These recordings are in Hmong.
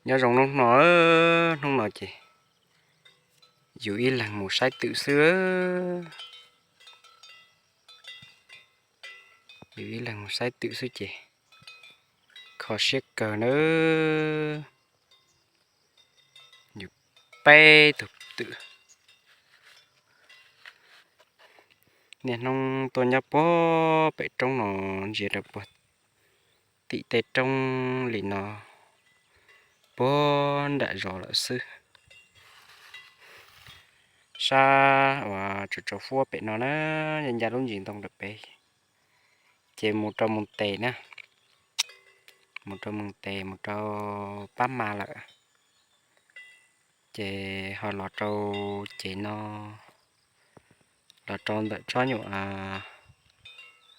Nyob zoo hnub no, hnub no ces yus ib leeg mus saib twm xwb. Yus ib leeg mus saib twm xwb ces kho siab kawg nawb. Yus peb tug twm. Niaj hnub tuaj nyob puag pem roob no, ntsia rau puag tim tej roob li no, puag nram zos lawm xwb. Sab uas tsaus tsaus fuab pem no na, ncaj ncaj lub ntsis ntoo rau pem, ces mus rau Moos Tes na, mus rau Moos Tes, mus rau Pab Mas lawm, ces ho los rau ces no, los rau ntawm tsob nyuam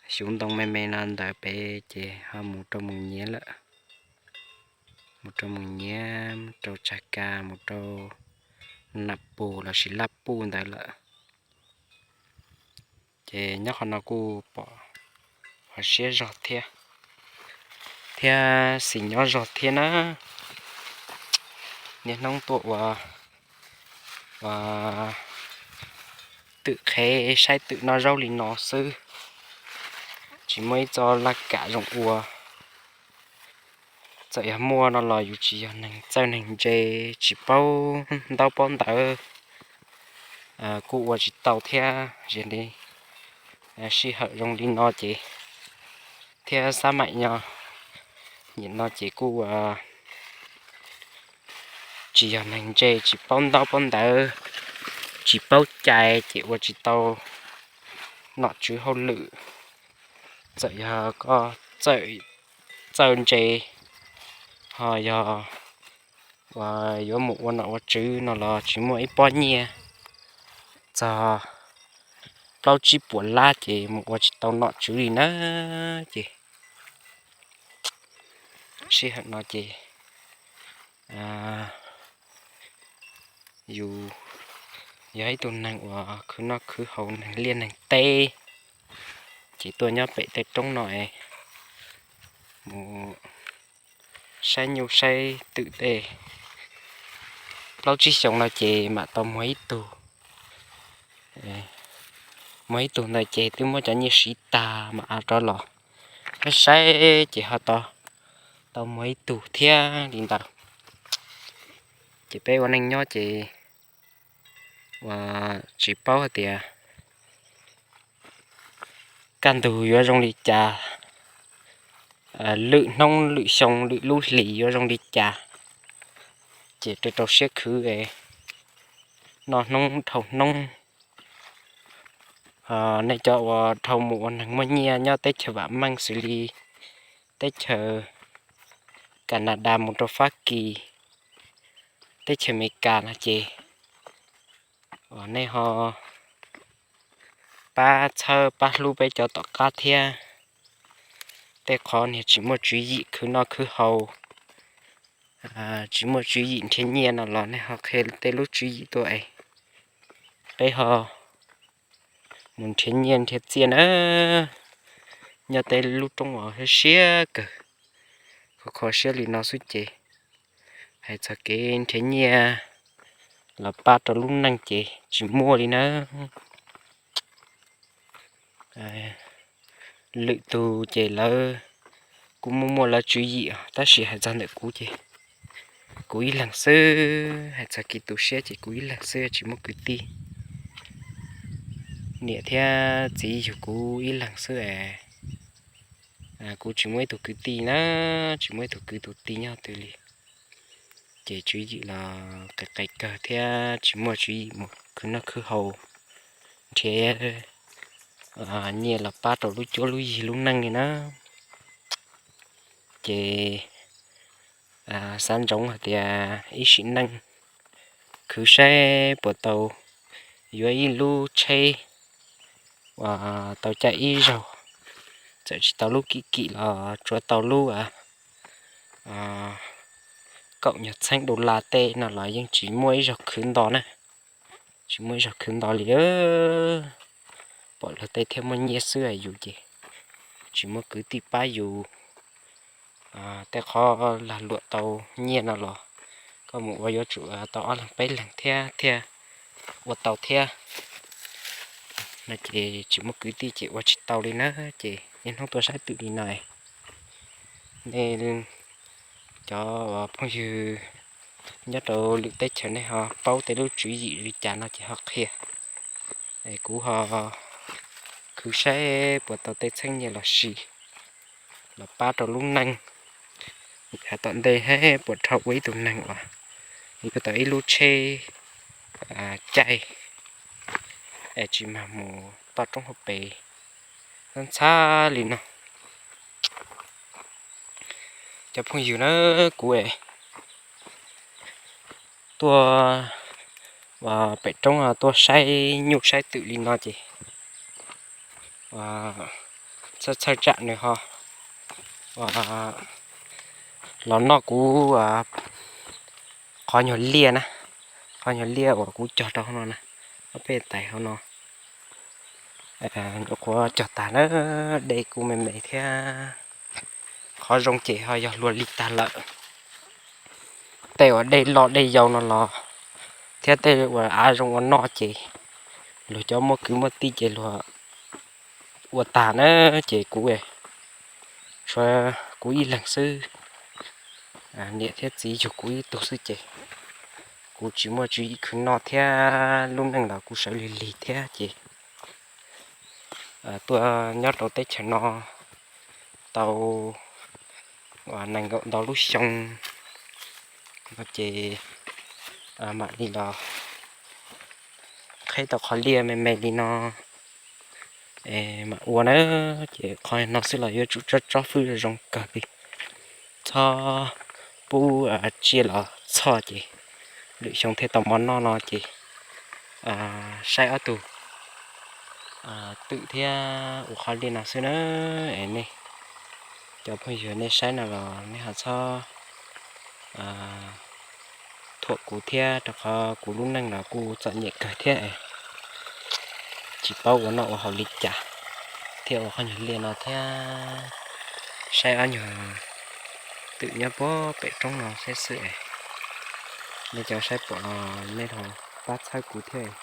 xyuv ntoo me me no ntawd pem ces ho mus rau Moos Nyiav lawm, mus rau Moos Nyiav, rau Tsag Kas, mus rau Nam Pus lossis Laj Puj ntawd lawm. Ces nyob qhov no kuj pom hauv siab zog thiab, thiab xis nyob zog thiab na. Niaj hnub tuaj ua, ua twm qhev saib twm noj zaub li no xwb, tsis muaj ib txoj laj kam zoo ua. Txawm yog muaj no los yus tsis yog neeg txawj neeg ntse, tsis paub ntaub paub ntawv, kuj ua tsis tau thiab. Sij hawm zoo li no ces, thiab xab maim nyob nim no ces kuj tsis yog neeg ntse, tsis paub ntaub paub ntawv, tsis paub cai ces ua tsis tau nom tswv hauj lwm. Txawm yog koj txawj ntse, ho yog uas yuav mus ua nom ua tswv no los tsis muaj ib pob nyiaj txog plaub tsib puas lab ces mus ua tsis tau nom tswv li na. Ces sij hawm no ces yus yog ib tug neeg uas khwv noj khwv haus, neeg liaj neeg teb, ces tuaj nyob pem tej roob no es mus saib nyuj saib twm tej. Plaub tsib xyoos no ces mam tau muag ib tug, muag ib tug ntawd ces twb muab cov nyiaj siv tag mam rov los saib ces ho tau, tau muag ib tug thiab li ntawd. Ces peb ua neej nyob ces uas tsis paub hais tias kaj ntug yuav zoo li cas, lwm hnub lwm xyoo lwm lub hlis yuav zoo li cas, ces rau rau siab khwv es noj hnub dhau hnub. Nej cov uas dhau mus ua neeg muaj nyiaj nyob teb chaws vam meej xws li teb chaws Kanadas mus rau Fab Kis, teb chaws Amelikas no ces uas nej ho pab txhawb pab hlub peb cov tom qab thiab. Tej qhov niag tsis muaj tswv yim khwv noj khwv haus, tsis muaj tswv yim nrhiav nyiaj no los nej ho qhia tej lub tswv yim tuaj es peb ho mus nrhiav nyiaj nrhiav txiaj na. Nyob tej lub roob uas siab kawg, kho kho siab li no xwb ces hais txog kev nrhiav nyiaj los pab rau lub neej ces tsis muaj li na. Lwm tus ces lawv kuj muaj muaj lawv tswv yim, tab sis hais txog ntawm kuv ces kuv ib leeg xwb. Hais txog kev tu siab ces kuv ib leeg xwb, tsis muaj kwv tij. Niam thiab txiv yug kuv ib leeg xwb es kuv tsis muaj ib tug kwv tij na, tsis muaj ib tug kwv tus tij nyob twg li. Ces tswv yim los qis qis kawg thiab tsis muaj tswv yim mus khwv noj khwv haus nrhiav nyiaj los pab rau lub cuab lub yig lub neej li na. Ces xav ntsoov hais tias ib sim neej khwv saib puas tau yuav ib lub tsheb uas tau caij ib zaug, txawm tsis tau lub kim kim los tsuav tau lub kaum nyuag txheeb dollar tej no los yeej tsis muaj ib zaug khwv nto na, tsis muaj ib zaug khwv nto li. Pom luag tej thiaj muaj nyiaj xwb, yus ces tsis muaj kwv tij pab yus. Tej qhov lag luam tau nyiaj no los Koj mus ua yuav tsum tau ob leeg peb leeg thiab thiaj ua tau thiab. No ces tsis muaj kwv tij ces ua tsis tau li na. Ces niaj hnub tuaj saib twm li no. Nej cov phooj ywg nyob rau lwm teb chaws nej ho paub tej lub tswv yim li cas no ces ho qhia, es kuv ho khwv saib puas tau tej txheeb nyiaj los sis los pab rau lub neej. Yav tom ntej hab puas dhau ua ib tug neeg uas yuav tau ib lub tsheb caij es tsis mag mus toj roob hauv pes ntxhab li no. Cov phooj ywg na, kuv tuaj pem roob tuaj saib nyuj saib twm li no ces txhawj txhawj tsam nws ho los noj kuv qhov nyuag liaj na, qhov nyuag liaj uas kuv cog rau hauv no na, ob peb tais hauv no. Nyuam qhuav cog tas na, dej kuj me me thiab, qhov zoo ces ho yog luag li tag lawm. Tej uas dej loj dej yau no los thiab tej uas av zoo ua noj ces luag cov muaj kwv muaj tij ces luag ua tag na, ces kuv tshuav kuv ib leeg xwb. Niam thiab txiv yug kuv ib tug xwb ces kuv tsis muaj tswv yim khwv noj thiab lub neej los kuv sawv lig lig thiab ces tuaj nyob rau teb chaws no tau nees nkaum ntau lub xyoo no ces mam li los qheb tau qhov liaj me me li no es mam ua na. Ces qhov no xwb los yuav tsum tsob tsob fwb zoo kawg li, txhob pub tsiaj los txhoj ces lwm xyoo thiaj tau mov noj no ces saib ob tug twm thiab ua qhov liaj no xwb na. Es nej cov phooj ywg nej saib no los nej ho txhob thuam kuv thiab, rau qhov kuv lub neej los kuj txom nyem kawg thiab, tsis paub ua noj ua haus li cas thiaj ua qhov nyuag liaj no thiab. Saib ob nyuag twm nyob puag pem roob no thiab xwb es nej cov saib pom los nej ho pab txhawb kuv thiab.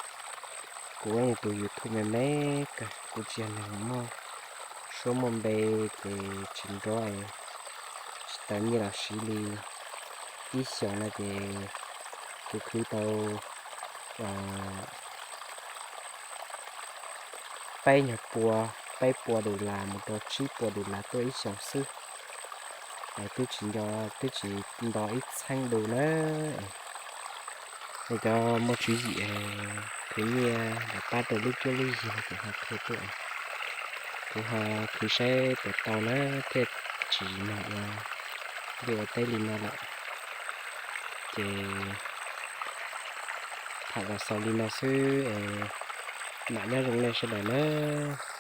Kuv ib tus YouTube me me kawg, kuv tsis yog neeg muaj suab muaj npe ces tsis nrov, tsis tau nyiaj los siv li. Ib xyoos no ces kuv khwv tau peb nyuag pua, peb pua dollar mus rau tsib pua dollar tuaj ib xyoos xwb. Twb tsis nco, twb tsis nto ib txheeb du na. Nej cov muaj tswv yim khwv nyiaj los pab rau lub cuab lub yig no ces ho qhia tuaj, kuv ho khwv saib puas tau na, thiaj tsis mag ua liaj ua teb li no lawm. Ces tham los xaus li no xwb es mam nyob zoo nej sawv daws nawb.